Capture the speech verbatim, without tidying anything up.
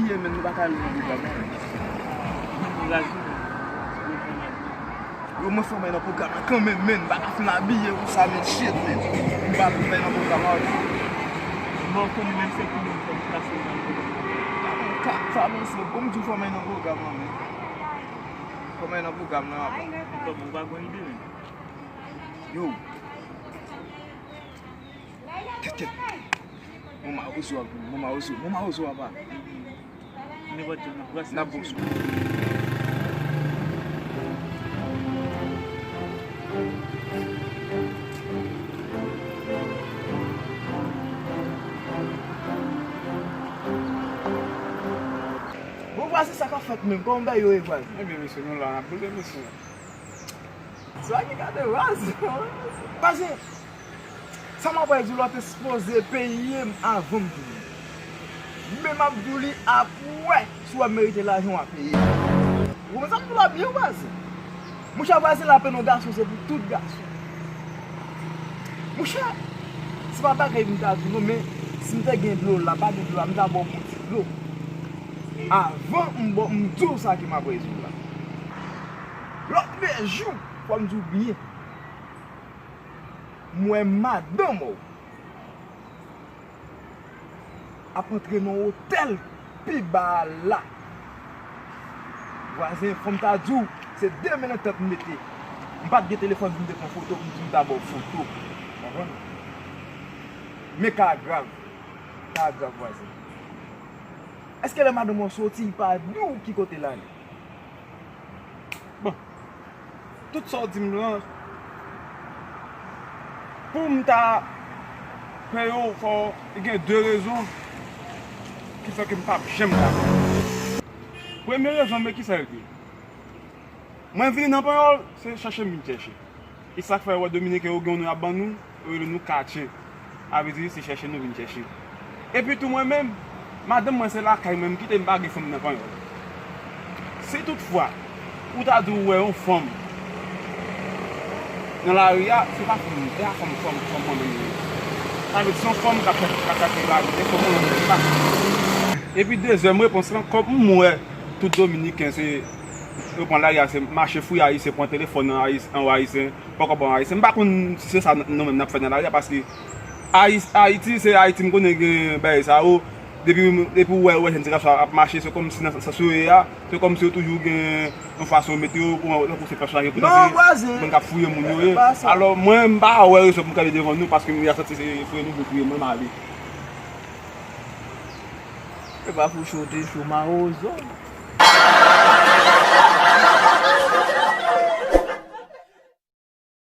Men nou pa ka al nan pwogram nan, men. Yo, mwen fò mwen nan pwogram nan kanmenm, men. M pa ka fin abiye konsa, men, shit, men. M pa pou mwen nan pwogram nan, men. Bon, konnen menm se pou mwen fò m plase nan pwogram nan. Ka, sa, men, se bon, m di fò mwen nan pwogram nan, men. Fò mwen nan pwogram nan, apa. Bon, ou pa gon ide, men. Yo. Kèt, kèt. Mwen mawozo ap vini, mwen mawozo, mwen mawozo apa. Nenpòt jan, n ap brase. N ap bon sou. Bon, vwazen, sa k ap fèt menm? Kòman bagay yo ye, vwazen? Ebyen, mesye, nou la, n ap boule, mesye. Sa ki gade vwazen? Vwazen, sa m ap di w la, w te sipoze peye m avan m vini. Men m ap di w li apre, si w ap merite lajan, w a peye. Ou konprann sa m di w la byen, vwazen? Monchè, vwazen, lapenn yon gason se pou tout gason. Monchè, se pa bagay m ta di w non, men si m te gen dlo la, pa gen dlo la, m ta ba w yon ti dlo. Avan m ba w, m di w sa ke m ap di w la. Lòt de jou, fò m di w byen. M wè madanm ou ap antre nan otèl pi ba a la. Vwazen, fò m ta di w, se de men nan tèt m mete. M pa t gen telefòn pou m te pran foto, pou m di m ta ba w foto. Konprann? Men ka grav. Ka grav, vwazen. Èske lè madanm ou soti, li pa di w ki kote l ale? Bon, tout sa w di m lan, pou m ta peye w, fò gen de rezon ki fè ke m p ap janm dakò. Premye rezon, men kisa l ye? Mwen vini nan Panyòl, se chèche m vin chèche. E sa k fè w wè Dominiken yo gen yon non y ap ban nou, yo rele nou katye. A vle di, se chèche nou vin chèche. Epi tou mwen menm, madanm mwen se lakay mwen m kite, m pa gen fanm nan Panyòl. Si toutfwa, ou ta di w wè yon fanm nan lari a, se pa fanm, e pa fanm, fanm, fanm mwen menm li ye. Sa vle di, se yon fanm k ap chèche, k ap chèche lavi, se fanm mwen menm li pa. Epi dezyèm repons lan, kòm m wè tout Dominiken se, yo pran lari a, se mache fouye Ayisyen, pran telefòn an Ayis-, an Ayisyen, poko bon Ayisyen. M pa konn si se sa n-, nou menm n ap fè nan lari a, paske Ayis-, Ayiti, se Ayiti m konnen gen bagay sa yo. Depi, depi w wè, wè jèn ti gason ap mache, se kòmsi nan sans yo ye a, se kòmsi yo toujou gen yon fason yo mete yo, pou, tankou se pèsonaj yo, pou se moun k ap fouye moun yo ye. Alò, mwen, m pa wè rezon pou m kanpe devan nou, paske m santi se fouye nou vle fouye mwen, m ale. Se pa pou cho te cho mawozo.